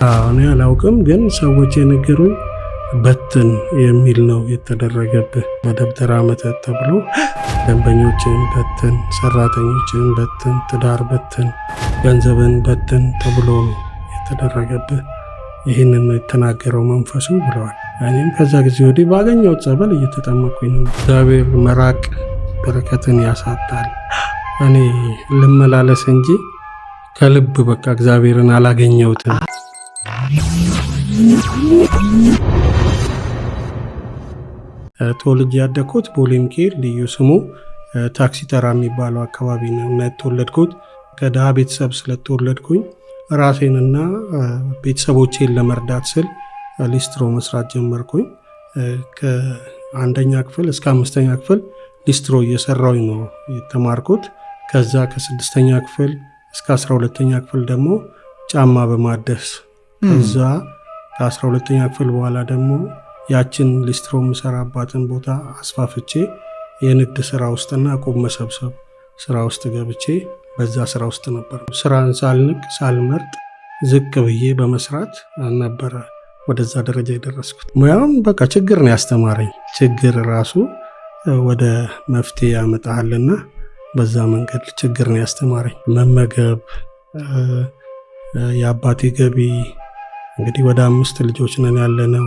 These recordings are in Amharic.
እኔ አላውቅም፣ ግን ሰዎች የነገሩኝ በትን የሚል ነው የተደረገብህ። በደብተራ መተት ተብሎ ደንበኞችን በትን፣ ሰራተኞችን በትን፣ ትዳር በትን፣ ገንዘብን በትን ተብሎ ነው የተደረገብህ። ይህንን የተናገረው መንፈሱ ብለዋል። እኔም ከዛ ጊዜ ወዲህ ባገኘው ጸበል እየተጠመኩኝ ነው። እግዚአብሔር መራቅ በረከትን ያሳጣል። እኔ ልመላለስ እንጂ ከልብ በቃ እግዚአብሔርን አላገኘሁትም። ተወልጄ ያደግኩት ቦሌ ሚካኤል ልዩ ስሙ ታክሲ ተራ የሚባለው አካባቢ ነው እና የተወለድኩት ከድሃ ቤተሰብ ስለተወለድኩኝ ራሴንና ቤተሰቦቼን ለመርዳት ስል ሊስትሮ መስራት ጀመርኩኝ። ከአንደኛ ክፍል እስከ አምስተኛ ክፍል ሊስትሮ እየሰራሁኝ ነው የተማርኩት። ከዛ ከስድስተኛ ክፍል እስከ 12ኛ ክፍል ደግሞ ጫማ በማደስ፣ ከዛ ከ12ኛ ክፍል በኋላ ደግሞ ያችን ሊስትሮ የምሰራባትን ቦታ አስፋፍቼ የንግድ ስራ ውስጥና ዕቁብ መሰብሰብ ስራ ውስጥ ገብቼ በዛ ስራ ውስጥ ነበር። ስራን ሳልንቅ ሳልመርጥ ዝቅ ብዬ በመስራት ነበረ ወደዛ ደረጃ የደረስኩት። ሙያውን በቃ ችግር ነው ያስተማረኝ። ችግር ራሱ ወደ መፍትሄ ያመጣሃልና በዛ መንገድ ችግር ነው ያስተማረኝ። መመገብ፣ የአባቴ ገቢ እንግዲህ ወደ 5 ልጆች ነን ያለነው።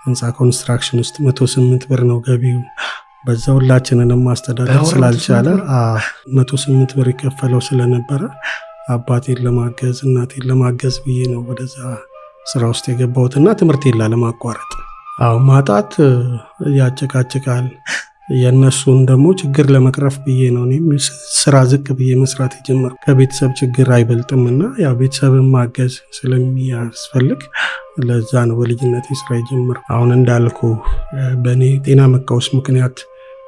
ህንፃ ኮንስትራክሽን ውስጥ 108 ብር ነው ገቢው። በዛ ሁላችንንም ማስተዳደር ስላልቻለ 108 ብር ይከፈለው ስለነበረ አባቴን ለማገዝ እናቴን ለማገዝ ብዬ ነው ወደዛ ስራ ውስጥ የገባሁትና ትምህርቴን ላለማቋረጥ። አዎ ማጣት ያጨቃጭቃል። የነሱን ደግሞ ችግር ለመቅረፍ ብዬ ነው እኔም ስራ ዝቅ ብዬ መስራት የጀመርኩት። ከቤተሰብ ችግር አይበልጥምና ያው ቤተሰብን ማገዝ ስለሚያስፈልግ ለዛ ነው በልጅነቴ ስራ የጀመርኩት። አሁን እንዳልኩ በእኔ ጤና መቃወስ ምክንያት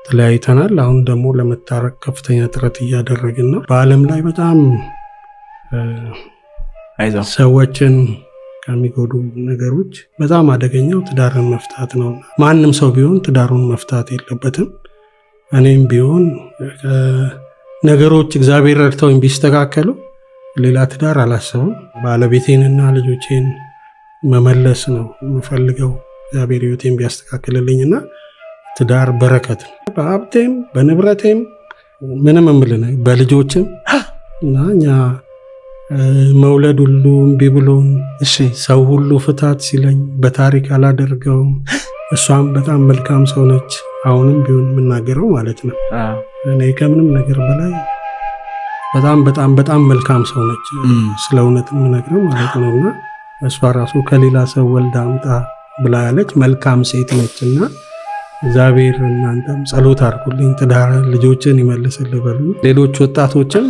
ተለያይተናል። አሁን ደግሞ ለመታረቅ ከፍተኛ ጥረት እያደረግን ነው። በዓለም ላይ በጣም ሰዎችን ከሚጎዱ ነገሮች በጣም አደገኛው ትዳርን መፍታት ነው። ማንም ሰው ቢሆን ትዳሩን መፍታት የለበትም። እኔም ቢሆን ነገሮች እግዚአብሔር ረድተውኝ ቢስተካከሉ ሌላ ትዳር አላስብም። ባለቤቴንና ልጆቼን መመለስ ነው የምፈልገው። እግዚአብሔር ሕይወቴን ቢያስተካክልልኝና ትዳር በረከት ነው። በሀብቴም በንብረቴም ምንም የምልህ በልጆችም እና እኛ መውለድ ሁሉ እምቢ ብሎን ሰው ሁሉ ፍታት ሲለኝ በታሪክ አላደርገውም። እሷም በጣም መልካም ሰው ነች። አሁንም ቢሆን የምናገረው ማለት ነው። እኔ ከምንም ነገር በላይ በጣም በጣም በጣም መልካም ሰው ነች። ስለ እውነት የምነግረው ማለት ነው። እና እሷ ራሱ ከሌላ ሰው ወልዳ አምጣ ብላ ያለች መልካም ሴት ነች። እና እግዚአብሔር እናንተም ጸሎት አድርጉልኝ፣ ትዳር ልጆችን ይመልስልህ በሉ። ሌሎች ወጣቶችም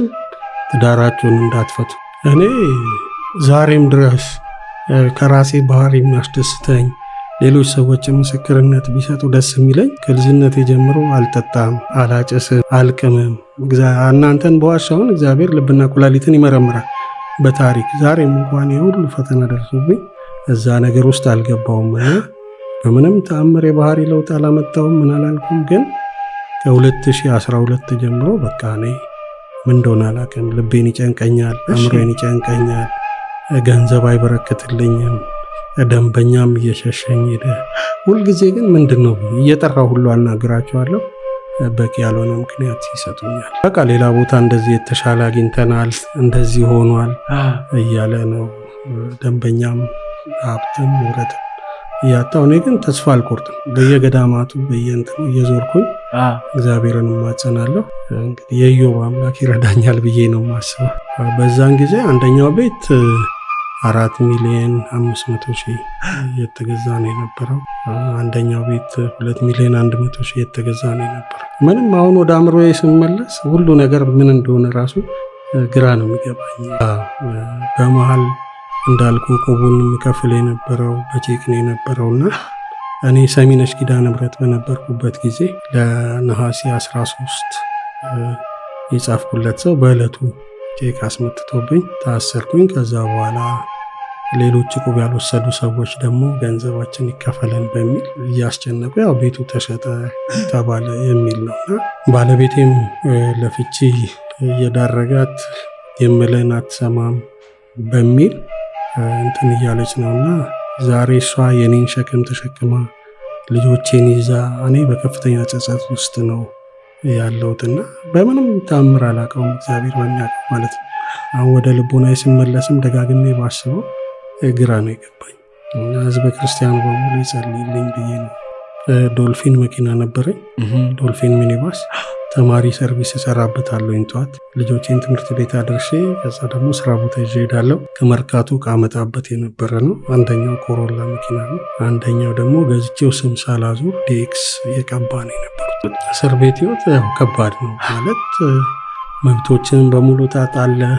ትዳራቸውን እንዳትፈቱ። እኔ ዛሬም ድረስ ከራሴ ባህሪ የሚያስደስተኝ ሌሎች ሰዎች ምስክርነት ቢሰጡ ደስ የሚለኝ ከልጅነቴ ጀምሮ አልጠጣም፣ አላጨስም፣ አልቅምም። እናንተን በዋሻውን እግዚአብሔር ልብና ኩላሊትን ይመረምራል። በታሪክ ዛሬም እንኳን የሁሉ ፈተና ደርሶብኝ እዛ ነገር ውስጥ አልገባውም እና በምንም ተአምር የባህሪ ለውጥ አላመጣውም። ምን አላልኩም። ግን ከ2012 ጀምሮ በቃ እኔ ምን እንደሆነ አላውቅም። ልቤን ይጨንቀኛል፣ አእምሮዬን ይጨንቀኛል። ገንዘብ አይበረክትልኝም። ደንበኛም እየሸሸኝ ሄደ። ሁልጊዜ ግን ምንድነው እየጠራሁ ሁሉ አናግራቸዋለሁ። በቂ ያልሆነ ምክንያት ይሰጡኛል። በቃ ሌላ ቦታ እንደዚህ የተሻለ አግኝተናል፣ እንደዚህ ሆኗል እያለ ነው ደንበኛም ሀብትም ንብረትም እያጣሁ። እኔ ግን ተስፋ አልቆርጥም። በየገዳማቱ በየእንትኑ እየዞርኩኝ እግዚአብሔርን እማጸናለሁ። እንግዲህ የኢዮብ አምላክ ይረዳኛል ብዬ ነው የማስበው። በዛን ጊዜ አንደኛው ቤት 4,500,000 የተገዛ ነው የነበረው። አንደኛው ቤት 2,100,000 የተገዛ ነው የነበረው። ምንም አሁን ወደ አእምሮዬ ስመለስ ሁሉ ነገር ምን እንደሆነ ራሱ ግራ ነው የሚገባኝ። በመሃል እንዳልኩ ዕቁቡን የምከፍል የነበረው በቼክ ነው የነበረውና እኔ ሰሚነሽ ኪዳነ ምህረት በነበርኩበት ጊዜ ለነሐሴ 13 የጻፍኩለት ሰው በእለቱ ቼክ አስመጥቶብኝ ታሰርኩኝ። ከዛ በኋላ ሌሎች ዕቁብ ያልወሰዱ ሰዎች ደግሞ ገንዘባችን ይከፈለን በሚል እያስጨነቁ ያው ቤቱ ተሸጠ ተባለ የሚል ነውና ባለቤቴም ለፍቺ እየዳረጋት የምልህን አትሰማም በሚል እንትን እያለች ነውና ዛሬ እሷ የኔን ሸክም ተሸክማ ልጆቼን ይዛ እኔ በከፍተኛ ጸጸት ውስጥ ነው ያለሁትና በምንም ታምር አላውቀውም፣ እግዚአብሔር በሚያውቀው ማለት ነው። አሁን ወደ ልቦናዬ ስመለስም ደጋግሜ ባስበው ግራ ነው የገባኝ እና ህዝበ ክርስቲያኑ በሙሉ ይጸልይልኝ ብዬ ነው። ዶልፊን መኪና ነበረኝ፣ ዶልፊን ሚኒባስ ተማሪ ሰርቪስ እሰራበታለሁኝ። ጠዋት ልጆቼን ትምህርት ቤት አድርሼ ከዛ ደግሞ ስራ ቦታ ይዤ እሄዳለሁ። ከመርካቶ ዕቃ አመጣበት የነበረ ነው። አንደኛው ኮሮላ መኪና ነው። አንደኛው ደግሞ ገዝቼው ስም ሳላዞር DX የቀባ ነው የነበሩት። እስር ቤት ህይወት ያው ከባድ ነው ማለት መብቶችን በሙሉ ታጣለህ።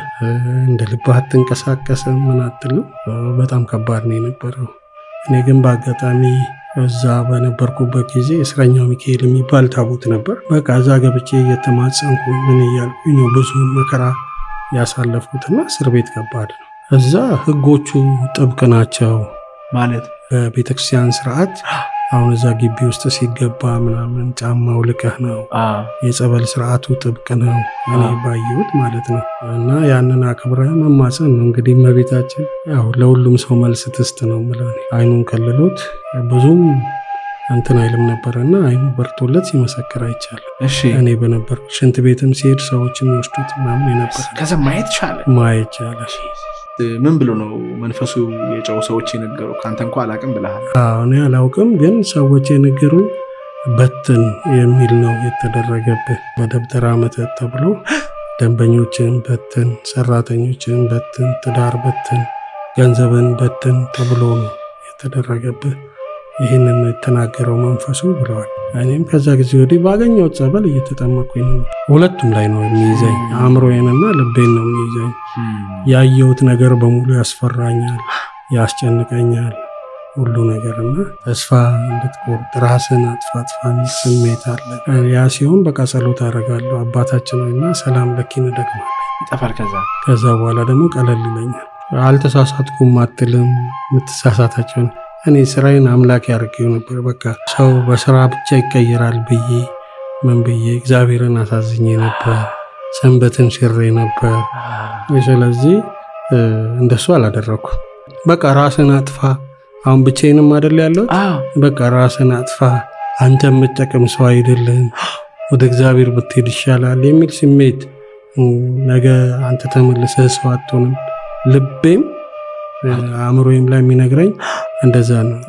እንደ ልብህ አትንቀሳቀስም፣ ምን አትልም። በጣም ከባድ ነው የነበረው። እኔ ግን በአጋጣሚ እዛ በነበርኩበት ጊዜ እስረኛው ሚካኤል የሚባል ታቦት ነበር። በቃ እዛ ገብቼ እየተማጸንኩ ምን እያልኩኝ ነው ብዙ መከራ ያሳለፍኩትና እስር ቤት ከባድ ነው። እዛ ህጎቹ ጥብቅ ናቸው ማለት በቤተክርስቲያን ስርዓት አሁን እዛ ግቢ ውስጥ ሲገባ ምናምን ጫማው ልቀህ ነው። የጸበል ስርዓቱ ጥብቅ ነው፣ እኔ ባየሁት ማለት ነው። እና ያንን አክብረህ መማፀን ነው እንግዲህ። እመቤታችን ያው ለሁሉም ሰው መልስ ትስጥ ነው የምለው። አይኑን ከልሎት ብዙም እንትን አይልም ነበረና አይኑ በርቶለት ሲመሰክር አይቻልም። እኔ በነበር ሽንት ቤትም ሲሄድ ሰዎች የሚወስዱት ምናምን የነበረ ከዛ ማየት ቻለ፣ ማየት ቻለ። ምን ብሎ ነው መንፈሱ የጨው ሰዎች የነገሩ? ከአንተ እንኳ አላቅም ብለሃል። እኔ አላውቅም፣ ግን ሰዎች የነገሩኝ በትን የሚል ነው የተደረገብህ። በደብተራ መተት ተብሎ ደንበኞችን በትን፣ ሰራተኞችን በትን፣ ትዳር በትን፣ ገንዘብን በትን ተብሎ ነው የተደረገብህ። ይህንን የተናገረው መንፈሱ ብለዋል። እኔም ከዛ ጊዜ ወዲህ ባገኘው ጸበል እየተጠመኩኝ ነው። ሁለቱም ላይ ነው የሚይዘኝ፣ አእምሮዬንና ልቤን ነው የሚይዘኝ። ያየሁት ነገር በሙሉ ያስፈራኛል፣ ያስጨንቀኛል ሁሉ ነገርና ተስፋ እንድትቆርጥ ራስን አጥፋ አጥፋ የሚል ስሜት አለ። ያ ሲሆን በቃ ጸሎት አደርጋለሁ። አባታችን ሆይና ሰላም ለኪን እደግማለሁ። ይጠፋል። ከዛ በኋላ ደግሞ ቀለል ይለኛል። አልተሳሳትኩም አትልም። የምትሳሳታቸውን እኔ ስራዬን አምላክ ያደርገው ነበር። በቃ ሰው በስራ ብቻ ይቀየራል ብዬ ምን ብዬ እግዚአብሔርን አሳዝኜ ነበር። ሰንበትን ሽሬ ነበር። ስለዚህ እንደሱ አላደረኩም። በቃ ራስን አጥፋ። አሁን ብቻዬንም አይደል ያለሁት። በቃ ራስን አጥፋ፣ አንተ የምትጠቅም ሰው አይደለም፣ ወደ እግዚአብሔር ብትሄድ ይሻላል የሚል ስሜት፣ ነገ አንተ ተመልሰህ ሰው አትሆንም። ልቤም አእምሮዬም ላይ የሚነግረኝ እንደዛ ነው።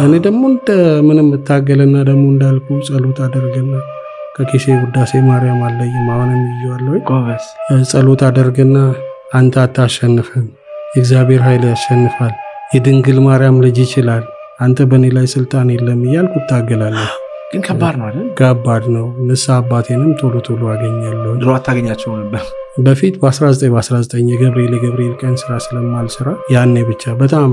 እኔ ደግሞ እንደ ምንም እታገልና ደግሞ እንዳልኩ ጸሎት አደርግና ከኪሴ ውዳሴ ማርያም አለይም አሁንም ይዤዋለሁ። ጸሎት አደርግና አንተ አታሸንፍም፣ የእግዚአብሔር ኃይል ያሸንፋል፣ የድንግል ማርያም ልጅ ይችላል፣ አንተ በእኔ ላይ ስልጣን የለም እያልኩ እታገላለሁ። ግን ከባድ ነው አይደል? ከባድ ነው። ንስሐ አባቴንም ቶሎ ቶሎ አገኛለሁ። ድሮ አታገኛቸው ነበር? በፊት በ19 የገብርኤል ቀን ስራ ስለማልሰራ ያኔ ብቻ። በጣም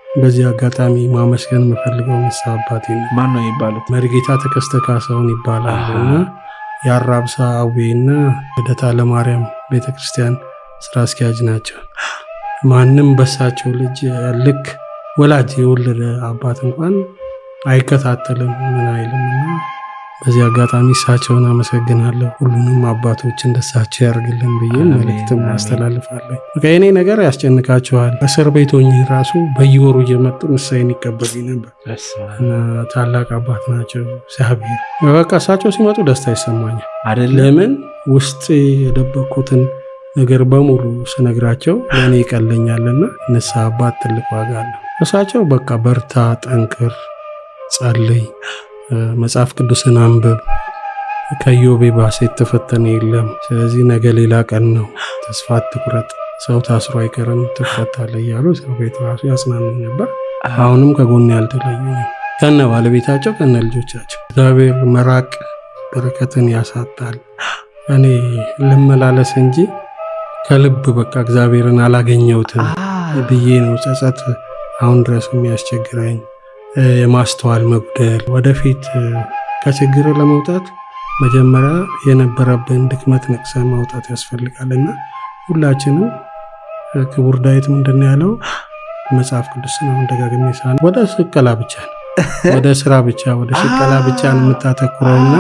በዚህ አጋጣሚ ማመስገን የምፈልገው ንስሐ አባቴ ነው። ማን ነው የሚባሉት? መሪጌታ ተከስተ ካሳሁን ይባላሉ እና የአራብሳ አዌና ልደታ ለማርያም ቤተክርስቲያን ስራ አስኪያጅ ናቸው። ማንም በሳቸው ልጅ ልክ ወላጅ የወለደ አባት እንኳን አይከታተልም ምን አይልም እና በዚህ አጋጣሚ እሳቸውን አመሰግናለሁ። ሁሉንም አባቶች እንደሳቸው ያርግልን ብዬ መልእክትም አስተላልፋለሁ። በቃ የኔ ነገር ያስጨንቃቸዋል። እስር ቤት ሆኜ ራሱ በየወሩ እየመጡ ንስሐዬን ይቀበሉኝ ነበር እና ታላቅ አባት ናቸው። እግዚአብሔር በቃ እሳቸው ሲመጡ ደስታ ይሰማኛል። ለምን ውስጥ የደበቅኩትን ነገር በሙሉ ስነግራቸው ለእኔ ይቀለኛልና ንስሐ አባት ትልቅ ዋጋ አለው። እሳቸው በቃ በርታ፣ ጠንክር፣ ጸልይ፣ መጽሐፍ ቅዱስን አንብብ፣ ከኢዮብ ባሰ የተፈተነ የለም። ስለዚህ ነገ ሌላ ቀን ነው፣ ተስፋ አትቁረጥ፣ ሰው ታስሮ አይቀርም፣ ትፈታለህ እያሉ እስር ቤት ራሱ ያጽናኑኝ ነበር። አሁንም ከጎን ያልተለዩኝ ከነ ባለቤታቸው ከነ ልጆቻቸው። እግዚአብሔር መራቅ በረከትን ያሳጣል። እኔ ልመላለስ እንጂ ከልብ በቃ እግዚአብሔርን አላገኘሁትም ብዬ ነው ጸጸት አሁን ድረስ የሚያስቸግረኝ። የማስተዋል መጉደል። ወደፊት ከችግር ለመውጣት መጀመሪያ የነበረብን ድክመት ነቅሰ ማውጣት ያስፈልጋልና ሁላችንም ክቡር ዳዊት ምንድን ያለው መጽሐፍ ቅዱስን አሁን ደጋግሜ ወደ ስቀላ ብቻ ነው፣ ወደ ስራ ብቻ፣ ወደ ስቀላ ብቻ ነው የምታተኩረውና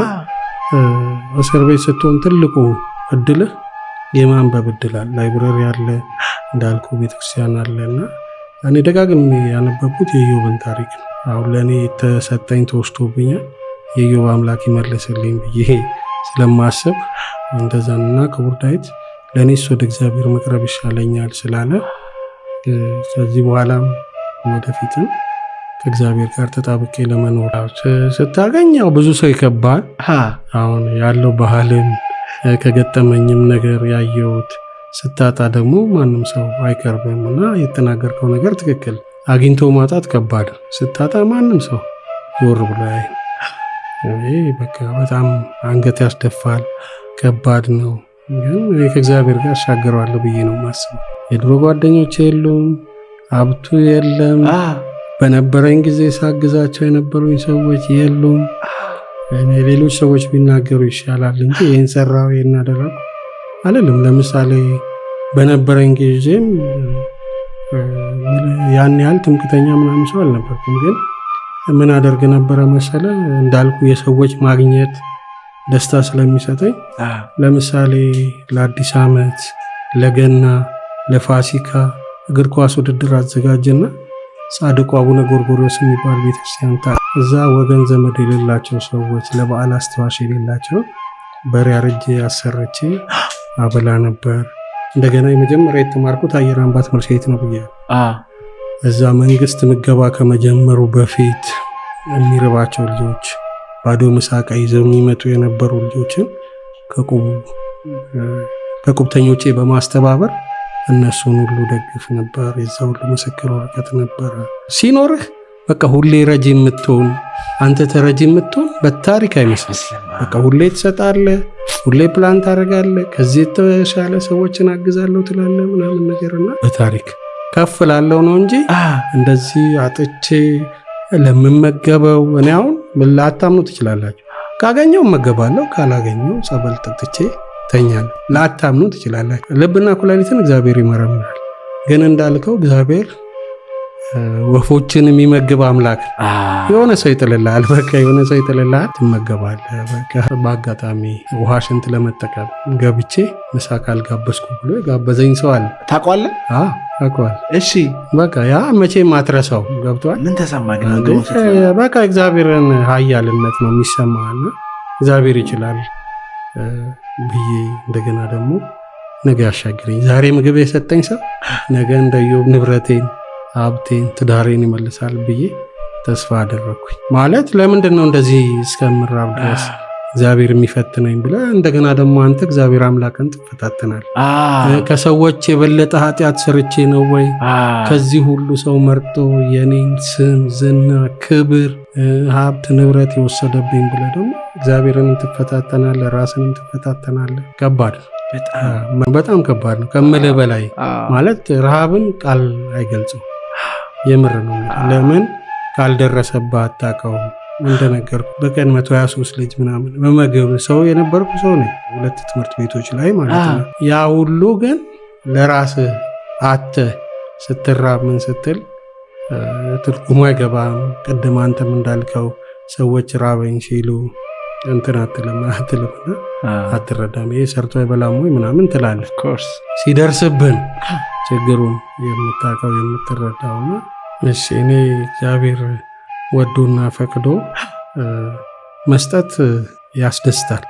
እስር ቤት ስትሆን ትልቁ እድልህ የማንበብ እድል አለ። ላይብረሪ አለ፣ እንዳልኩ ቤተክርስቲያን አለና እኔ ደጋግሜ ያነበብኩት የኢዮብን ታሪክ ነው። አሁን ለእኔ የተሰጠኝ ተወስዶብኛል፣ የኢዮብ አምላክ ይመልስልኝ ብዬ ስለማስብ እንደዛና ክቡር ዳዊት ለእኔስ ወደ እግዚአብሔር መቅረብ ይሻለኛል ስላለ ከዚህ በኋላም ወደፊትም ከእግዚአብሔር ጋር ተጣብቄ ለመኖር ስታገኘው ብዙ ሰው ይከባል። አሁን ያለው ባህልም ከገጠመኝም ነገር ያየሁት ስታጣ ደግሞ ማንም ሰው አይቀርብም እና የተናገርከው ነገር ትክክል። አግኝቶ ማጣት ከባድ፣ ስታጣ ማንም ሰው ዞር ብሎ ያይ። ይሄ በቃ በጣም አንገት ያስደፋል፣ ከባድ ነው። ግን እኔ ከእግዚአብሔር ጋር አሻግረዋለሁ ብዬ ነው የማስበው። የድሮ ጓደኞች የሉም፣ ሀብቱ የለም፣ በነበረኝ ጊዜ ሳግዛቸው የነበሩኝ ሰዎች የሉም። እኔ ሌሎች ሰዎች ቢናገሩ ይሻላል እንጂ ይህን ሰራው ይህን አደረኩ አልልም። ለምሳሌ በነበረኝ ጊዜም ያን ያህል ትምክተኛ ምናምን ሰው አልነበርኩም። ግን ምን አደርግ ነበረ መሰለ፣ እንዳልኩ የሰዎች ማግኘት ደስታ ስለሚሰጠኝ ለምሳሌ ለአዲስ ዓመት፣ ለገና፣ ለፋሲካ እግር ኳስ ውድድር አዘጋጅና ጻድቁ አቡነ ጎርጎርዮስ የሚባል ቤተክርስቲያን እዛ ወገን ዘመድ የሌላቸው ሰዎች ለበዓል አስተዋሽ የሌላቸው በሬ አርጄ አሰርቼ አበላ ነበር። እንደገና የመጀመሪያ የተማርኩት አየር አምባ ትምህርት ቤት ነው ብያለሁ። እዛ መንግስት ምገባ ከመጀመሩ በፊት የሚርባቸው ልጆች ባዶ ምሳቃ ይዘው የሚመጡ የነበሩ ልጆችን ከቁብተኞቼ በማስተባበር እነሱን ሁሉ ደግፍ ነበር። የዛ ሁሉ ምስክር ወረቀት ነበረ። ሲኖርህ በቃ ሁሌ ረጂ የምትሆን አንተ ተረጂ የምትሆን በታሪክ አይመስልም። በቃ ሁሌ ትሰጣለህ፣ ሁሌ ፕላን ታደርጋለህ፣ ከዚህ የተሻለ ሰዎችን አግዛለሁ ትላለህ ምናምን ነገርና በታሪክ ከፍ ላለው ነው እንጂ እንደዚህ አጥቼ ለምመገበው እኔ አሁን ላታምኑ ትችላላችሁ። ካገኘው እመገባለሁ፣ ካላገኘው ጸበል ጠጥቼ ተኛለሁ። ላታምኑ ትችላላችሁ። ልብና ኩላሊትን እግዚአብሔር ይመረምራል። ግን እንዳልከው እግዚአብሔር ወፎችን የሚመግብ አምላክ የሆነ ሰው ይጥልልሃል። በቃ የሆነ ሰው ይጥልልሃል፣ ትመገባለህ። በቃ በአጋጣሚ ውሃ ሽንት ለመጠቀም ገብቼ ምሳ ካልጋበዝኩ ብሎ የጋበዘኝ ሰው አለ። ታውቀዋለህ? አዎ ታውቀዋለህ። እሺ በቃ ያ መቼም አትረሳው። ገብቶሃል? ምን ተሰማ ግን? በቃ እግዚአብሔርን ኃያልነት ነው የሚሰማህና እግዚአብሔር ይችላል ብዬ እንደገና ደግሞ ነገ ያሻግረኝ ዛሬ ምግብ የሰጠኝ ሰው ነገ እንደ ኢዮብ ንብረቴን ሀብቴን ትዳሬን ይመልሳል ብዬ ተስፋ አደረግኩኝ። ማለት ለምንድን ነው እንደዚህ እስከምራብ ድረስ እግዚአብሔር የሚፈትነኝ ብለህ እንደገና ደግሞ አንተ እግዚአብሔር አምላክን ትፈታተናል። ከሰዎች የበለጠ ኃጢአት ሰርቼ ነው ወይ ከዚህ ሁሉ ሰው መርጦ የኔን ስም፣ ዝና፣ ክብር፣ ሀብት፣ ንብረት የወሰደብኝ ብለህ ደግሞ እግዚአብሔርንም ትፈታተናለህ፣ ራስንም ትፈታተናለህ። ከባድ ነው፣ በጣም ከባድ ነው ከምልህ በላይ ማለት ረሃብን ቃል አይገልጽም። የምር ነው። ለምን ካልደረሰብህ አታውቀውም። እንደነገርኩ በቀን 123 ልጅ ምናምን መመገብ ሰው የነበርኩ ሰው ነኝ፣ ሁለት ትምህርት ቤቶች ላይ ማለት ነው። ያ ሁሉ ግን ለራስህ አተህ ስትራብ ምን ስትል ትርጉሙ አይገባም። ቅድም አንተም እንዳልከው ሰዎች ራበኝ ሲሉ እንትን አትልም አትልምና አትረዳም። ይሄ ሰርቶ አይበላም ወይ ምናምን ትላለህ። ሲደርስብን ችግሩን የምታውቀው የምትረዳውና እሺ እኔ እግዚአብሔር ወዶና ፈቅዶ መስጠት ያስደስታል።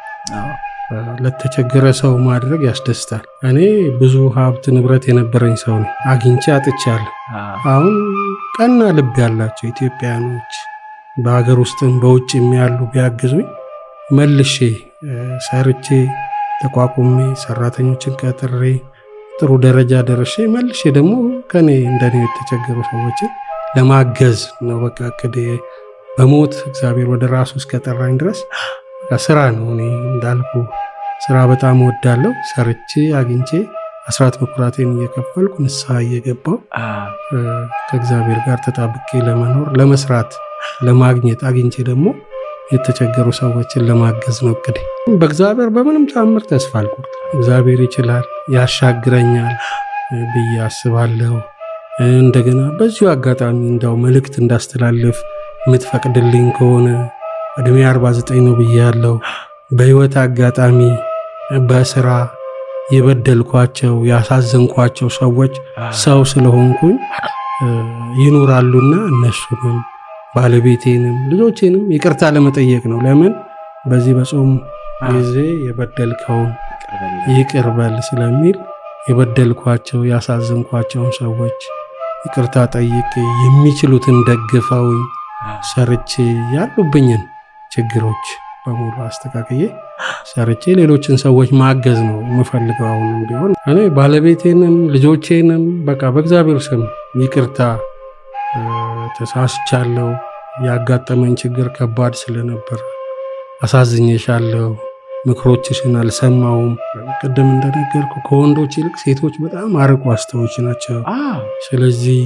ለተቸገረ ሰው ማድረግ ያስደስታል። እኔ ብዙ ሀብት ንብረት የነበረኝ ሰው ነኝ፣ አግኝቼ አጥቻለሁ። አሁን ቀና ልብ ያላቸው ኢትዮጵያኖች በሀገር ውስጥም በውጭም ያሉ ቢያግዙኝ መልሼ ሰርቼ ተቋቁሜ ሰራተኞችን ቀጥሬ ጥሩ ደረጃ ደርሼ መልሼ ደግሞ ከኔ እንደኔ የተቸገሩ ሰዎችን ለማገዝ ነው። በቃ እቅዴ በሞት እግዚአብሔር ወደ ራሱ እስከጠራኝ ድረስ ስራ ነው። እኔ እንዳልኩ ስራ በጣም እወዳለሁ። ሰርቼ አግኝቼ አስራት በኩራቴን እየከፈልኩ ንስሐ እየገባው ከእግዚአብሔር ጋር ተጣብቄ ለመኖር ለመስራት፣ ለማግኘት አግኝቼ ደግሞ የተቸገሩ ሰዎችን ለማገዝ ነው እቅዴ። በእግዚአብሔር በምንም ተአምር ተስፋ አልቆርጥም። እግዚአብሔር ይችላል፣ ያሻግረኛል ብዬ አስባለሁ። እንደገና በዚሁ አጋጣሚ እንዳው መልእክት እንዳስተላልፍ የምትፈቅድልኝ ከሆነ እድሜ 49 ነው ብዬ ያለው በህይወት አጋጣሚ በስራ የበደልኳቸው ያሳዘንኳቸው ሰዎች ሰው ስለሆንኩኝ ይኖራሉና እነሱንም ባለቤቴንም ልጆቼንም ይቅርታ ለመጠየቅ ነው። ለምን በዚህ በጾም ጊዜ የበደልከውን ይቅር በል ስለሚል የበደልኳቸው ያሳዝንኳቸውን ሰዎች ይቅርታ ጠይቄ የሚችሉትን ደግፈውኝ ሰርቼ ያሉብኝን ችግሮች በሙሉ አስተካክዬ ሰርቼ ሌሎችን ሰዎች ማገዝ ነው የምፈልገው። አሁንም ቢሆን እኔ ባለቤቴንም ልጆቼንም በቃ በእግዚአብሔር ስም ይቅርታ ተሳስቻለሁ፣ ያጋጠመኝ ችግር ከባድ ስለነበር አሳዝኜሻለሁ፣ ምክሮችሽን አልሰማውም። ቅድም እንደነገርኩ ከወንዶች ይልቅ ሴቶች በጣም አርቆ አስተዋዮች ናቸው። ስለዚህ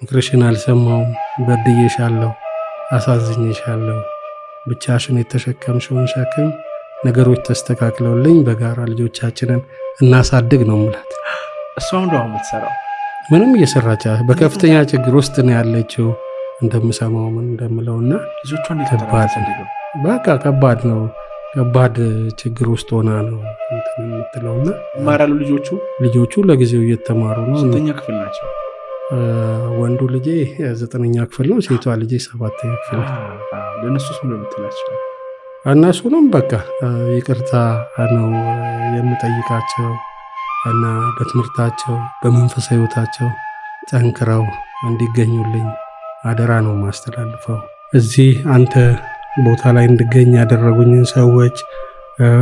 ምክርሽን አልሰማውም፣ በድዬሻለሁ፣ አሳዝኜሻለሁ። ብቻሽን የተሸከምሽውን ሸክም ነገሮች ተስተካክለውልኝ በጋራ ልጆቻችንን እናሳድግ ነው የምላት። እሷ ምንድን ነው የምትሰራው? ምንም እየሰራች በከፍተኛ ችግር ውስጥ ነው ያለችው እንደምሰማው ምን እንደምለውና ልጆቿን ከባድ ነው። በቃ ከባድ ነው። ከባድ ችግር ውስጥ ሆና ነው እንትን የምትለውና ይማራሉ ልጆቹ? ልጆቹ ለጊዜው እየተማሩ ነው። ስንተኛ ክፍል ናቸው? ወንዱ ልጄ 9ኛ ክፍል ነው። ሴቷ ልጄ 7ኛ ክፍል ነው። ለእነሱስ ምን ነው የምትላቸው? እነሱንም በቃ ይቅርታ ነው የምጠይቃቸው እና በትምህርታቸው በመንፈሳዊ ሕይወታቸው ጠንክረው እንዲገኙልኝ አደራ ነው የማስተላልፈው። እዚህ አንተ ቦታ ላይ እንድገኝ ያደረጉኝን ሰዎች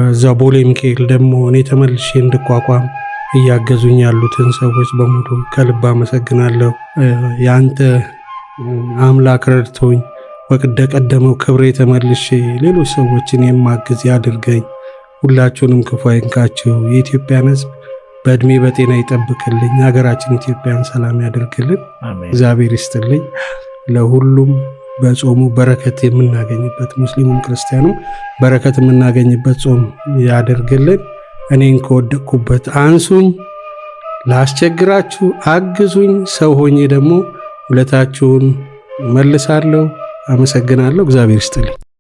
እዛ ቦሌ ሚካኤል ደግሞ እኔ ተመልሼ እንድቋቋም እያገዙኝ ያሉትን ሰዎች በሙሉ ከልብ አመሰግናለሁ። የአንተ አምላክ ረድቶኝ ወደ ቀደመው ክብሬ ተመልሼ ሌሎች ሰዎችን የማግዝ ያድርገኝ። ሁላችሁንም ክፉ አይንካችሁ። የኢትዮጵያን ሕዝብ በእድሜ በጤና ይጠብቅልኝ። ሀገራችን ኢትዮጵያን ሰላም ያደርግልን። እግዚአብሔር ይስጥልኝ። ለሁሉም በጾሙ በረከት የምናገኝበት ሙስሊሙም ክርስቲያኑም በረከት የምናገኝበት ጾም ያደርግልን። እኔን ከወደቅኩበት አንሱኝ፣ ላስቸግራችሁ አግዙኝ። ሰው ሆኜ ደግሞ ውለታችሁን መልሳለሁ። አመሰግናለሁ። እግዚአብሔር ይስጥልኝ።